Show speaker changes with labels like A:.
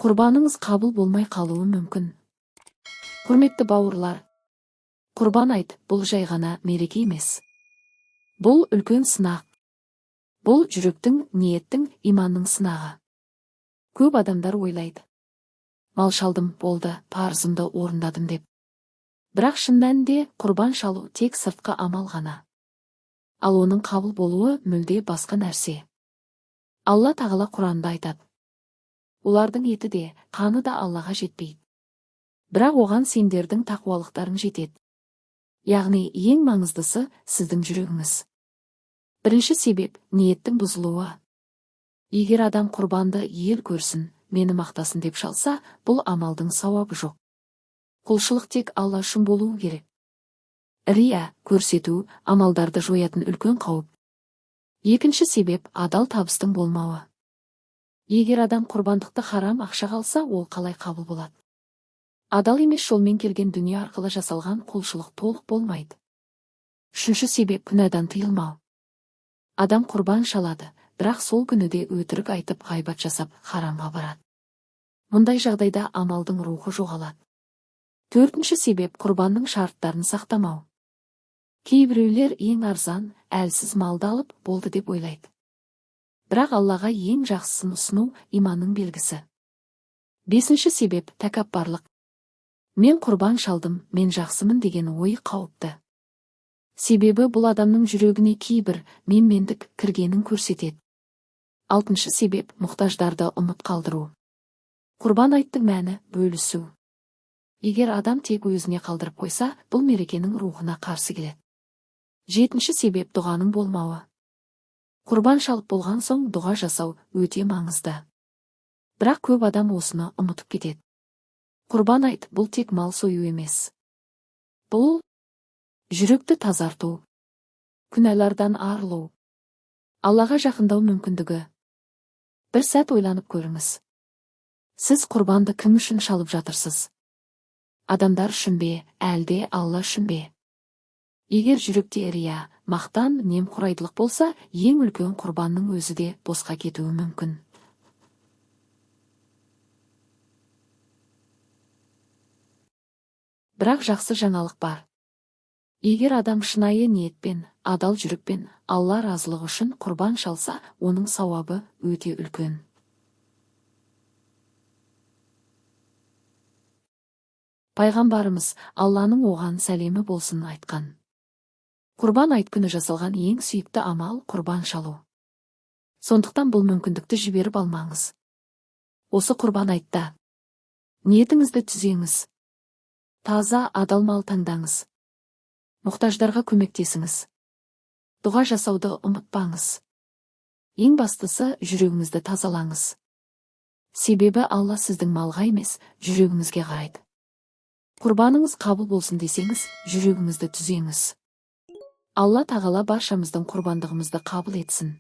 A: Құрбаныңыз қабыл болмай қалуы мүмкін. Құрметті бауырлар, Құрбан айт бұл жай ғана мереке емес. Бұл үлкен сынақ. Бұл жүректің, ниеттің, иманның сынағы. Көп адамдар ойлайды: мал шалдым, болды, парызымды орындадым деп. Бірақ шын мәнінде құрбан шалу тек сыртқы амал ғана. Ал оның қабыл болуы мүлде басқа нәрсе. Алла Тағала Құранда айтады: олардың еті де, қаны да Аллаға жетпейді. Бірақ оған сендердің тақуалықтарың жетеді. Яғни ең маңыздысы сіздің жүрегіңіз. Бірінші себеп – ниеттің бұзылуы. Егер адам құрбанды ел көрсін, мені мақтасын деп шалса, бұл амалдың сауабы жоқ. Құлшылық тек Алла үшін болуы керек. Рия, көрсету, амалдарды жоятын үлкен қауіп. Екінші себеп – адал табыстың болмауы. Егер адам құрбандықты харам ақшаға алса, ол қалай қабыл болады? Адал емес жолмен келген дүние арқылы жасалған құлшылық толық болмайды. Үшінші себеп – күнәдан тыйылмау. Адам құрбан шалады, бірақ сол күні де өтірік айтып, ғайбат жасап, харамға барады. Мұндай жағдайда амалдың рухы жоғалады. Төртінші себеп – құрбанның шарттарын сақтамау. Кейбіреулер ең арзан, әлсіз малды алып, болды деп ойлайды. Бірақ Аллаға ең жақсысын ұсыну иманның белгісі. Бесінші себеп – тәкаппарлық. Мен құрбан шалдым, мен жақсымын деген ой қауіпті. Себебі бұл адамның жүрегіне кейбір менмендік кіргенін көрсетеді. Алтыншы себеп – мұқтаждарды ұмыт қалдыру. Құрбан айттың мәні – бөлісу. Егер адам тек өзіне қалдырып қойса, бұл мерекенің рухына қарсы келеді. Жетінші себеп – дұғаның болмауы. Құрбан шалып болған соң дұға жасау өте маңызды. Бірақ көп адам осыны ұмытып кетеді. Құрбан айт бұл тек мал сою емес. Бұл жүректі тазарту, күнәлардан арылу, Аллаға жақындау мүмкіндігі. Бір сәт ойланып көріңіз. Сіз құрбанды кім үшін шалып жатырсыз? Адамдар үшін бе, әлде Алла үшін бе? Егер жүректе рия, мақтан, немқұрайдылық болса, ең үлкен құрбанның өзі де босқа кетуі мүмкін. Бірақ жақсы жаңалық бар. Егер адам шынайы ниетпен, адал жүрекпен Алла разылығы үшін құрбан шалса, оның сауабы өте үлкен. Пайғамбарымыз, Алланың оған сәлемі болсын, айтқан: Құрбан айт күні жасалған ең сүйікті амал құрбан шалу. Сондықтан бұл мүмкіндікті жіберіп алмаңыз. Осы құрбан айтта ниетіңізді түзеңіз. Таза, адал мал таңдаңыз. Мұқтаждарға көмектесіңіз. Дұға жасауды ұмытпаңыз. Ең бастысы жүрегіңізді тазалаңыз. Себебі Алла сіздің малға емес, жүрегіңізге қарайды. Құрбаныңыз қабыл болсын десеңіз, жүрегіңізді түзеңіз. Алла Тағала баршамыздың құрбандығымызды қабыл етсін.